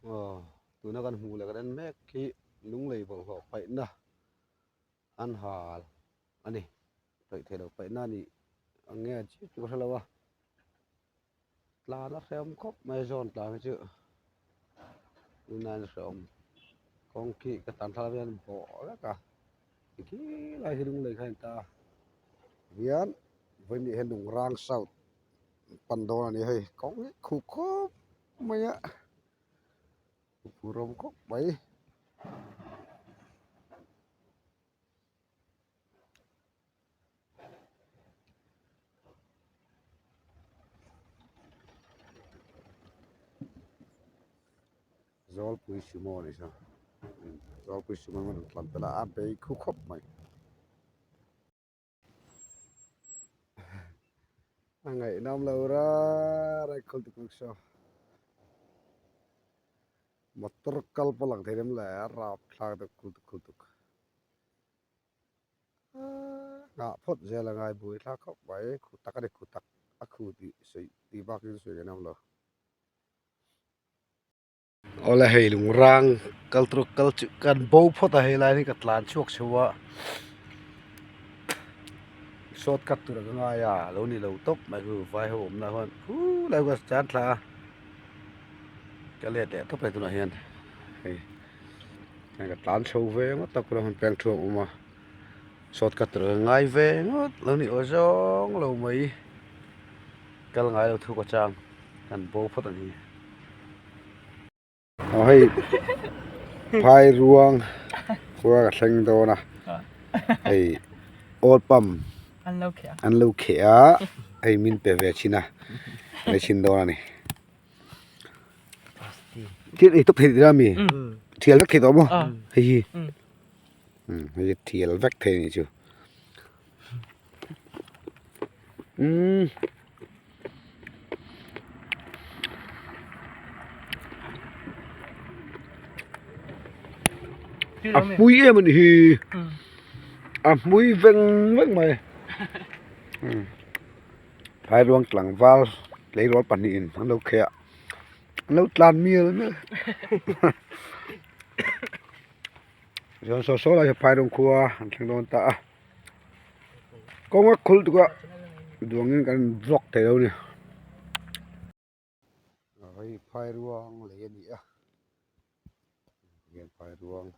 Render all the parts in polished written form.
Aw tuna kan hmuh leh kan en mek hi lunglei bawlhhlawh paihna an hal a ni tawih theih loh paihna a nih ang nge chiah chu ka hre lo a tlan a hrehawm khawp mai zawn tlan hi chu tunlai a hrehawm kawng khi ka tan thlalak hian bawh vek a tikhi lai hi lunglei kha a ni ta a hian vawiin hian lungrang south pan dawn a ni hei kawng hi khuh khawp mai a khuh rawm khawp mai. Zawlpui sumo a ni saw Zawlpui sumo an rawn tlan tel a a bei khu khawp mai. A ngaihnawm lo rara khul tuk tuk saw motor kal pawh lang thei lem le a rapthlak deuh khul tuk khul tuk nghah phawt zel a ngai buai thlak khawp mai khu tak a ni khu tak a khu tih sawi tih bak in sawi an awm lo. Awle hei lungrang kal tur kal chu kan bo phawt a helai hi ka tlan chhuak chho a short cut tur ka ngai a lo ni lo tawp mai chu vai ho awmna chuan khulai kha chan thla a ka let leh tawp a tunah hian hei ka tlan chho ve ngawt a kawlai hmun peng thu a awm a short cut tur ka ngai ve ngawt lo ni aw zawng lo mai kal ngai lo thu ka chang kan bo phawt a ni. Aw hei phai ruang khua ka thleng dawn a hei oil pump an lo kheh a hei min pe ve thin a ka la chhin dawn a ni thil ei tawp thei tih ami thial vek thei tawh maw hei hi hei hi thial vek thei a nih chu umm. A hmui em a nih hi a hmui veng veng mai phairuang tlangval tleirawl pahnihin an lo kheh a an lo tlan mial mial chuan saw saw lai hi phairuang khua an thleng dawn ta a. Kawng a khul tuk a duangin kan vlog thei lo a ni. Hei phai ruang lei a ni a hian phai ruang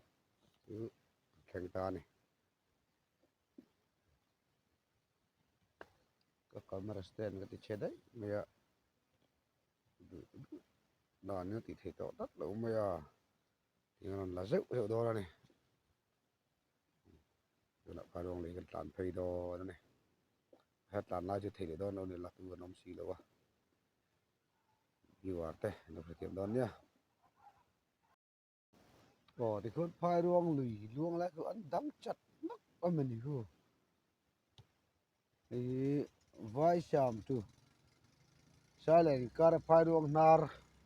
chu a thleng ta a ni. Ka camera stand ka ti chhe daih mai a duh duh dan in a tih theih tawh tlat loh mai a eng a rawn la zeuh zeuh dawn a ni. Tunah khan rawng lei kan tlan phei dawn a ni he tlan lai chu thei leh dawn lo a ni la tu an awm si lo a viewer te an lo hrethiam dawn nia aw tikhuan phai ruang lui luang lai chu an dang chat mak a ni hu hei hi vai siam chu silent inkar a phai ruang hnar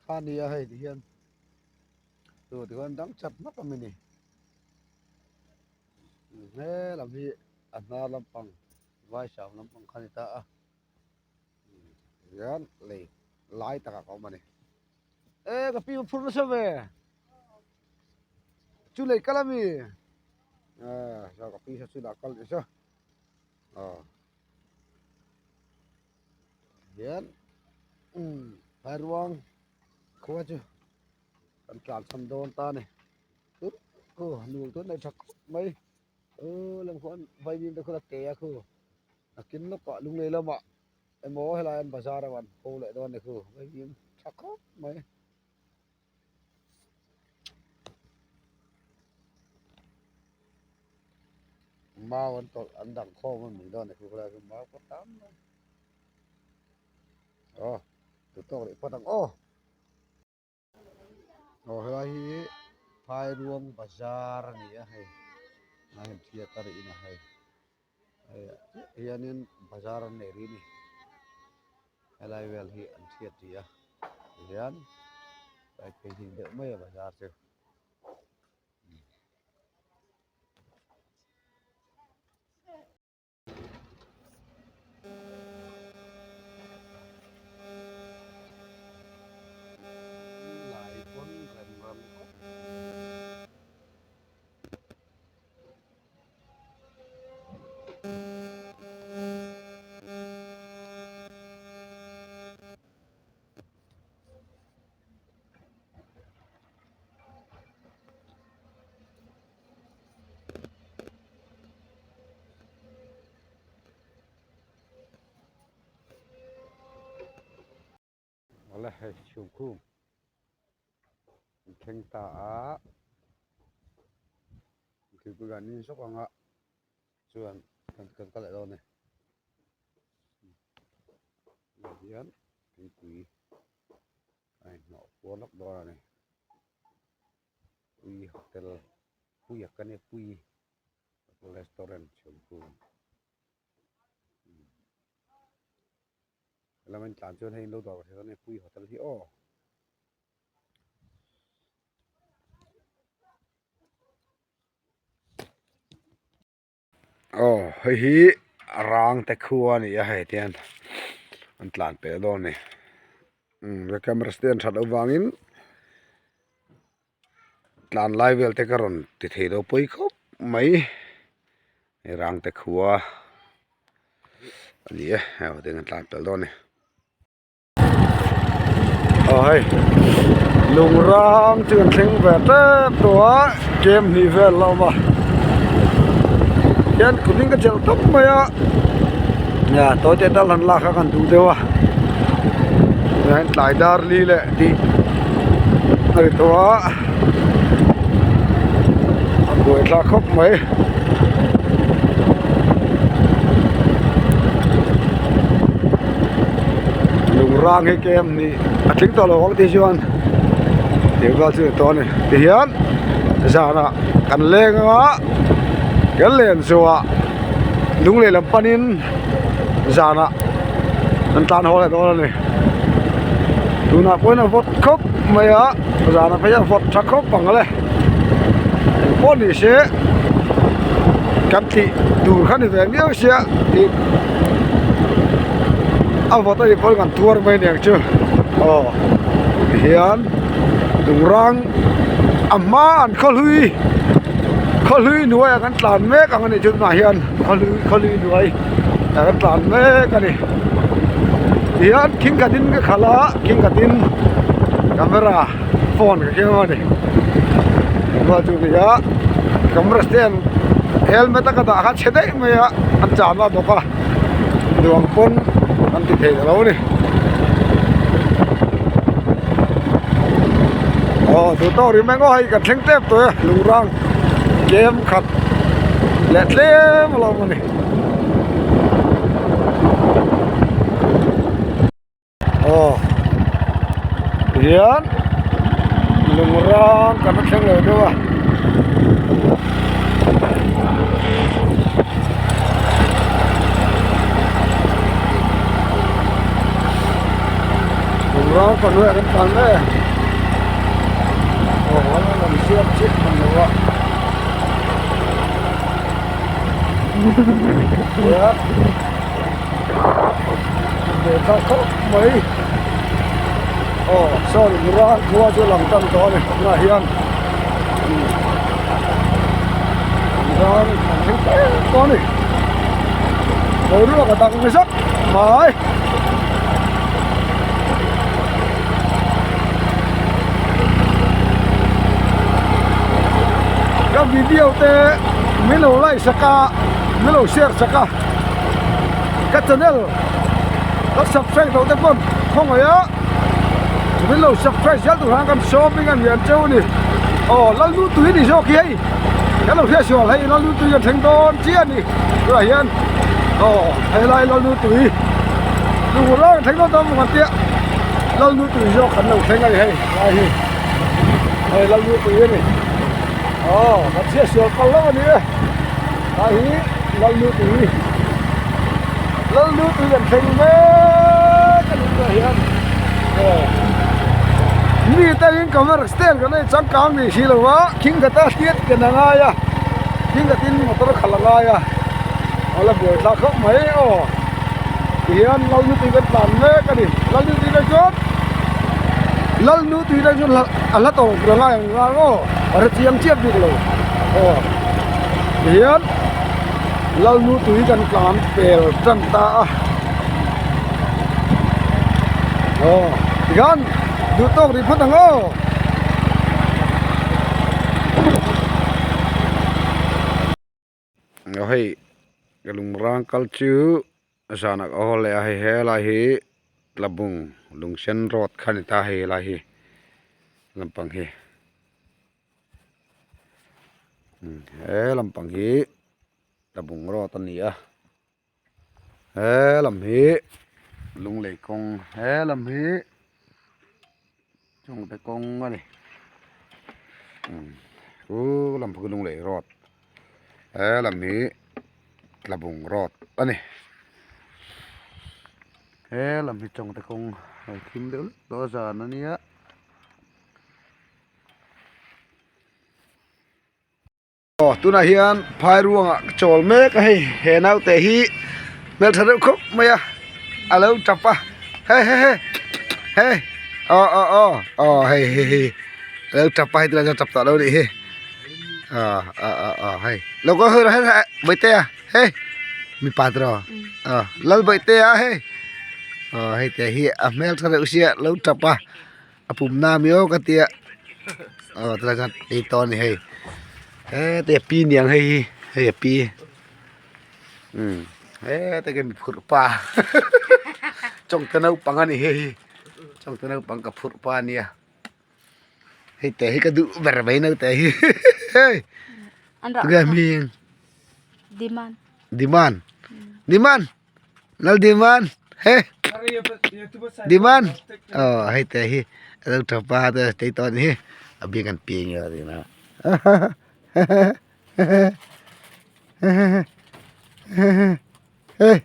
kha a ni a hei ti hian chu tikhuan dang chat mak a ni he lam hi a hnar lampang vai siam lampang kha a ni ta a tihian lei lai takah ka awm a ni e ka pi phur nasa ve chu lei kal a mi aaa ka pi saw chu lah kal tih saw aw hian umm phairuang khua chu kan tlan chhan dawn ta a ni khu nuam tun nei tha khawp mai aw lam khuan vaimim te khuan a ke a khu nakin lawkah lunglei lamah emaw helai an bazar a an haw leh dawn a ni khu vaimim tha khawp mai. Mau an tawlh an dang khawm a ni dawn a ni khu helai chu mau pawh tam mai aw duh tawk leh phawt ang aw aw helai hi phairuang bazar a ni a hei a hei theatre in a hei hei ah chiah hianin bazar an nei rih a ni helai vel hi an hriat rih a tihian tlai phei hlim deuh mai a bazar chu. Lai pawn rem Awle hei chhungkhum an thleng ta a thingpui kan in zawk ang a chuan kan kan kal leh dawn a ni tunah hian thingpui a inhnawh kual lawk dawn a ni pui hotel puia ka nia pui restaurant chhungkhum. Helama in tlan chuan hei in lo dawr thei dawn a ni pui hotel hi aw. Aw hei hi rang te khua a ni a hei tian an tlan pel dawn a ni umm camera stand that loh vangin tlan lai vel te ka rawn ti thei lo pawi khawp mai hei rang te khua a ni e hei ho ten an tlan pel dawn a ni. Aw hei lung rang chu kan thleng ve tep tawh a kem hnih vel a awm a hian kum in ka chelh tawp mai a nia tawi te tal han lak kha kan duh deuh a tunah hian tlai dar li leh tih a ri tawh a a buaithlak khawp mai. Lung rang hi kem nih a tling tawh lo ang tih chuan tih vel chu ni tawh a ni tihian zanah kan leng anga kan len zawhah lung lehlam panin zanah an tlan haw leh dawn a ni tunah pawhin a vawt khawp mai a zanah phei hian a vawt tha khawp ang le engpawh ni se kan tih tur kha ni ve miau sia tih a vawt a nih pawhin kan tuar mai aniang chu aw tihian lungrang a hma an khawhlui khawhlui hnuaiah kan tlan mek ang a nih chu tunah hian khawhlui khawhlui hnuai ah kan tlan mek a ni tihian thing khatin ka khalh a thing khatin camera phone ka keng a ni chuan chu ni a camera stand helmet a ka dah kha chhe daih mai a an cham a bawk a nuam pawn an ti thei ta lo a ni aw duh tawk rih mai ngaw hei kan thleng tep tawh e lungrang kem khat leh tlem alawm a ni. Aw tihian lung rang kan la thleng lo deuh a. Lung rang kan hnuaiah kan tlan mek a aw a lam siam chiah hman lo a. Ve ta khawp mai aw saw lung khua chu lang tan tawh a ni tunah hian rang an thleng tep tawh a ni boruak a dang zak mai. Ka video te min lo like sak a min lo share sak a. Ka channel ka subscribe loh te pawn khawngaih a min lo subscribe zel tur khan kan sawm in a nian cheu a ni aw Lalnu tui ni zawk hi hei kan lo hriat sual hei Lalnu tui kan thleng dawn chiah a ni tunah hian aw helai Lalnu tui duh lai kan thleng dawn dawn maw kan tia Lalnu tui zawk kan lo thleng a ni hei lai hi hei Lalnu tui a ni aw kan hriat sual pal lo a ni e. Hei hi Lalnutui Lalnutui kan thleng mek a ni tunah hian aw mi te in camera stand kan nei changkang ni si lo a thing khat a hriat ken a ngai a thing khat in motor khalh a ngai a a la buai thlak khawp mai aw tihian Lalnutui kan tlan mek a ni Lalnutui te chuan Lalnutui te chuan a hla tawp tur a ngai ang aw a hre chiang chiah bik lo aw. Tihian Lalnu tui kan tlan pel tan ta a aw tikhan duh tawk rih phawt ang aw. Aw hei ka lungrang kal chu zanah ka haw leh a hei helai hi tlabung. Lungsen road kha a ni ta hei helai hi lampang hi he lampang hi tlabung road a ni a he lam hi lunglei kawng he lam hi chungte kawng a ni u lam pawh khi lunglei road he lam hi tlabung road a ni he lam hi chungte kawng a thim deuh hlek tawh a zan a nia. Aw tunah hian phai ruangah ka chawl mek a hei he naute hi hmeltha deuh khawp mai a a lo tap a he he he he aw aw aw aw hei hei hei a lo tap a hei tunah chuan tap tawh lo a nih hi aw aw aw aw hei lo kal hawi rawh hei bawihtea hei mipa tiraw aw lal bawihtea hei aw hei te hi a hmeltha deuh sia a lo tap a. A pum na miau ka tia aw tilai chuan ei tawh a ni hei hete a pi niang hei hi hei a pi umm hete ka mi phurh pa chawngte naupang a ni hei hi chawngte naupang ka phurh pa a nia hei te hi ka duh ber mai naute hi hei tunge a hming Diman Diman. Lal Diman he Diman aw hei te hi a lo tha pa te tei tawh a ni hi a biak an pi nge a ni na he he he he.